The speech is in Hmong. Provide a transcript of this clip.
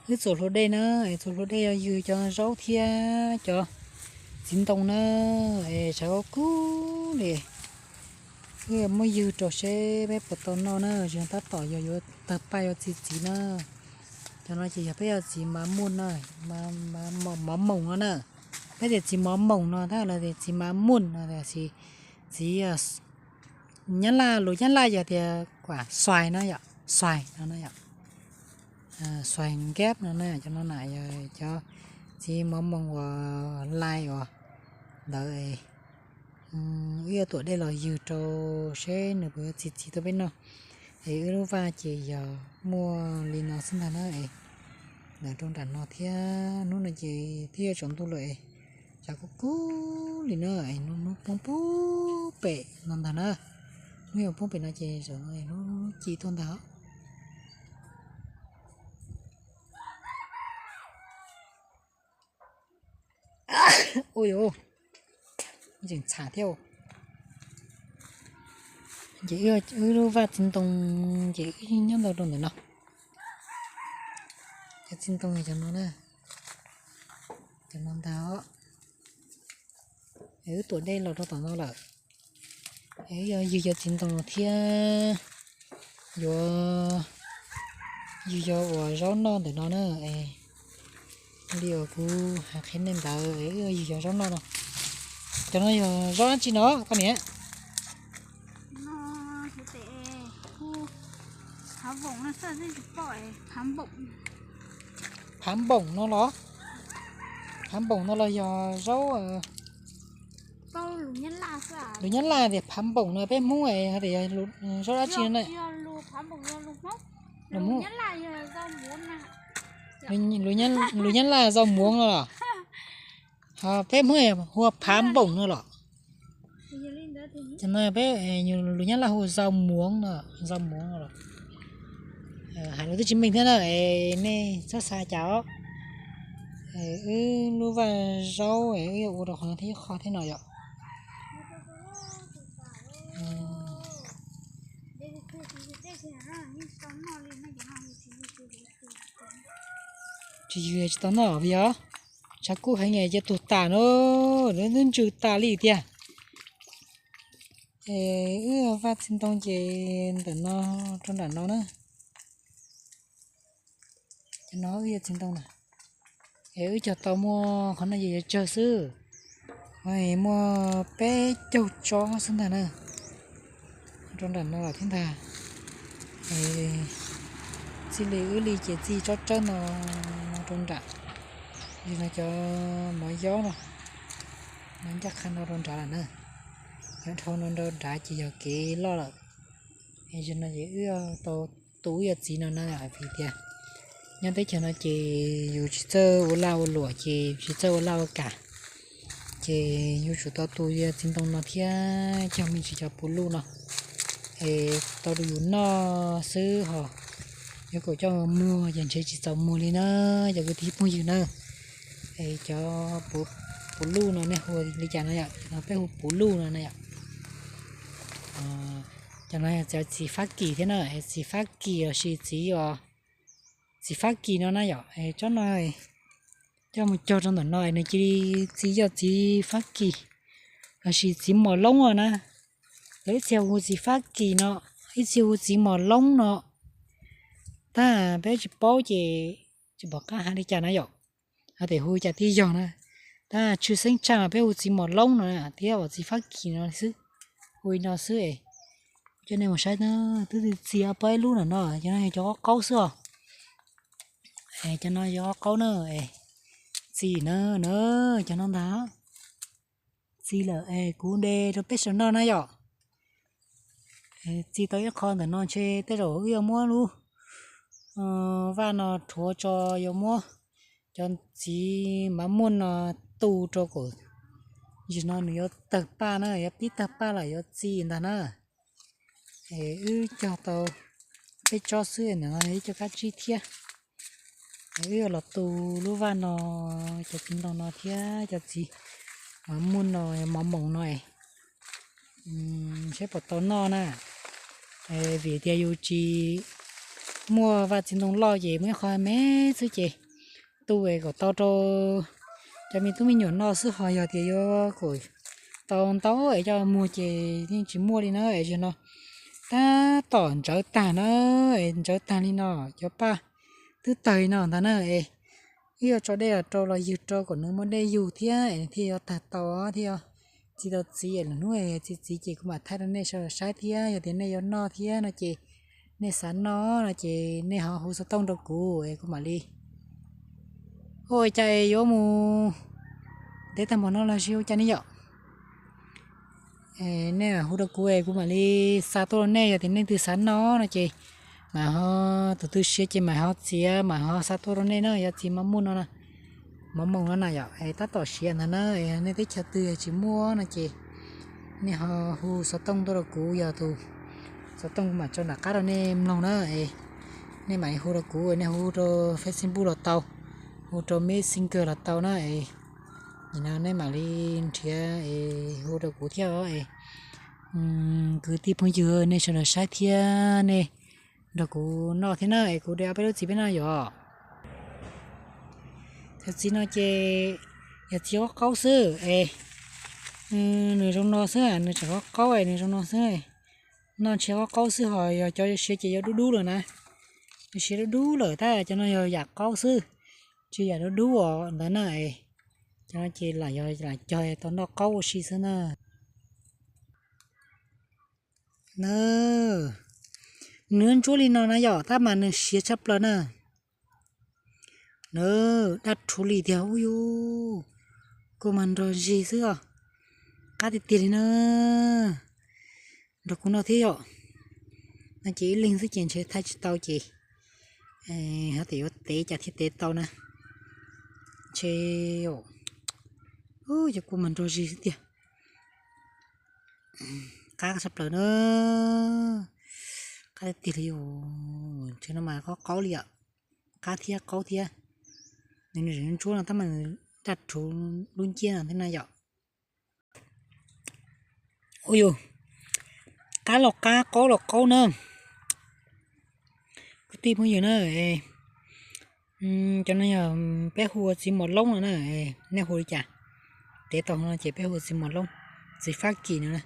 Wb txuas hlua dej na, es txuas hlua dej yog ywg cov zaub thiab cov txiv ntoo na, es tshav kub kub li. Wb muab ywg rau seb peb puas tau noj na, tsis tab tom yog yuav tawg paj yuav txi txiv na. Cov no ces yog peb yog txiv mav muj na, mav moos no na. Peb tias txiv mav moos no tab los tias txiv mav muj no, txiv, txiv Nyab Laj, lus Nyab Laj yog tias kuam xuais no yom, xuais no na yom. Xuais nkab no na, cov no na yog cov txiv mav moos uas lais uas ntawd. Wb yuav tuam dej los ywg rau seb nws puas yuav txi txiv tuaj peb noj. Es wb lub vaj ces yog muaj li no xwb ntag na es. Ntawm rau nram no thiab, hnub no ces twb yuav tsaus ntuj lawm es, tshav kub kub li na es hnub poob pub pem no ntag na. Hnub yuav poob pem no ces zaum no hnub ci tuaj ntag. Ua yuav tseem txham thiab. Ces wb lub vaj txiv ntoo ces wb nyob ntau rau ntawm no. Cov txiv ntoo cov no na, cov no ntag. Es wb tuam dej los rau tom no lawm, es wb yuav ywg cov txiv ntoo no thiab yuav ywg cov uas zaub noj ntawm no na. Li uas kuv hais qhia nej ntawd es wb yuav ywg cov zaub noj no. Cov no yog zaub dab tsi no koj niam? Phav npoom no los? Phav npoom no los yog zaub, lus Nyab Laj tias phav npoom no, peb Hmoob tias zaub dab tsi no na? Lus Nyab Laj zaub muav no los? Ho peb Hmoob hu ua phav npoom no los? Cov no peb, lus Nyab Laj hu ua zau muav no, zau muav no los? Hais lus twb tsis meej thiab na, es nej txhob xav cas os. Wb lub vaj zaub es wb yuav ua rau qhov no thiab ib qho thiab no yom. Tsis ywg tsis tau noj vim yog tshav kub heev ces tuag tas no, lawv twb ntsws tas li tiag. Es wb vaj txiv ntoo ces ntawm no rau nram no na. Cov no wb yuav txiv ntoo na. Es wb cog tau muaj qhov no ces yuav tsawg xwb. Muaj peb caug tsob xwb ntag na. Rau nram no los thiab ntag. Txij li wb li ces txij tsob tsawb no rau nram. Li no cov mov yob no, no ncaj qha no rau nrad lawm na. Cov dhau no rau nrad ces yog kev loj lawm. Es zaum no ces wb tau tu wb yuav txiv no na, vim tias nyob teb chaws no ces yus tsis txawj ua laj ua luam ces tsis txawj ua laj ua kam, ces yuav tsum tau tu yuav txiv ntoo no thiab cog me ntsis cov puv luj no, es tau rau yus noj xwb ho. Yuav kom coj muag ces ntshe tsis txaus muag li na, cov kwv tij phooj ywg na. Es cov puv luj no nej hu li cas no yom? No peb hu puv luj no na yom. Cov no yog cov txiv fab kis thiab na, txiv fab kis lossis txiv, txiv fab kis no na yom. Tsob no coj mus cog rau ntawm no nws cia li txi yog txiv fab kis lossis txiv mos loob na. Lawv ib txhia hu txiv fab kis no, ib txhia hu txiv mos loob no. Tab peb tsis paub ces tsis pom qab hais li cas na yom. Hais tias hu cas twb yog na. Tab tshwj xeeb tshaj mas peb hu txiv mos loob no thiab uas txiv fab kis no xwb. Hu li no xwb es coj nej mus saib na, twb txi ob peb lub ntawm no, cov no yog cov qaub qaub xwb os. Cov no yog qaub qaub na, txi na, na, cov no ntag. Txi lawm es kuv de rau peb sawv noj na yom. Txi tau ib qho ntawm no ntshe tej zaum wb yuav muab lub vaj no rhuav tso, yuav muab cov txiv mav muaj no tu rau kom zaum no nws yuav tawg paj na, yuav pib tawg paj los yuav txi ntag na. Es wb cog tau peb tsob xwb, ntawm no ib co kab tsib thiab. Es wb yuav los tu lub vaj no, cov txiv ntoo no thiab cov txiv mav muaj no, mov moos no es saib puas tau noj na. Vim tias yus tsis, muaj vaj txiv ntoo loj ces muaj ib qho me xwb ces tu es kom tau rau cov me tub me nyuam noj xwb, ho yog tias yuav kom tau ntau es coj muag ces yeej tsis muaj li na. Es zaum no tab tom ntsawv tag na, es ntsawv tag li no, cov paj twb tawg li no ntag na. Es wb yuav tso dej los rau los ywg rau kom nws muaj dej yug thiab es nws thiaj yuav tawg tau thiab. Txiv tau txiv es lwm hnub txiv txiv ces kuv mam thaij rau nej sawv daws saib thiab. Yog tias nej yuav noj thiab no ces nej xav noj no ces nej ho hu xov tooj rau kuv es kuv mam li, ua cas es yuav mus ntev tag npaum no los sis ua cas ne yom? Nej hu rau kuv es kuv mam li xa tuaj rau nej. Yog tias nej leej twg xav noj no ces mam ho, tus twg siav ces mam ho txiav mam ho xa tuaj rau nej na. Yog txiv mov muaj no, mov moos no na yom, es tab tom siav ntag na. Es nej teb chaws twg tsis muaj no ces nej ho hu xov tooj tuaj rau kuv, yog tus xov tooj kuv mam tso nram qab rau nej mloog na. Es nej mam li hu rau kuv, nej hu rau Facebook los tau, hu rau Messenger los tau na. Es nim no nej mam li nrhiav es hu rau kuv thiab os. Es kwv tij phooj ywg nej sawv daws saib thiab nej nrog kuv noj thiab na, es kuv de ob peb lub txiv peb noj yom. Cov txiv no ces yog txiv qaub qaub xwb es nws zoo no xwb, nws tseem qaub qaub es nws zoo no xwb. Noj ntshe qaub qaub xwb, ho yog cov siav ces yuav dub dub lawm na. Yog siav dub dub lawm tab cov no yog yam qaub xwb, tsis yam dub dub os ntawd na. Cov no ces lam yog lam cog tau noj qaub ua si xwb na. Na, nws ntsuab li no na yom, tab mas nws siav tshaj plaws na. Na, daj rhuv li tiag, ub yus, kua mas nrog zig xwb os. Qab tiag tiag li na. Nrog kuv noj thiab yom. No ces ib leeg xwb ces ntshe thaij tsis tau ces ho tias yuav tev cas thiaj tev tau na. Ntshe, ub, cov kua mas nrog zig xwb tiag. Qab tshaj plaws na. Qab tiag tiag li. Ntshe no mas qaub qaub li yom. Qab thiab qaub thiab. Nws ntsuab no tab mas nws daj rhuv lub nciab no thiab na yom. Ub yus, qab los qab, qaub los qaub na. Kwv tij phooj ywg na, cov no yog peb hu ua txiv mos loob no na, nej hu li cas? Tev tau no ces peb hu ua txiv mos loob, txiv fab kis no na.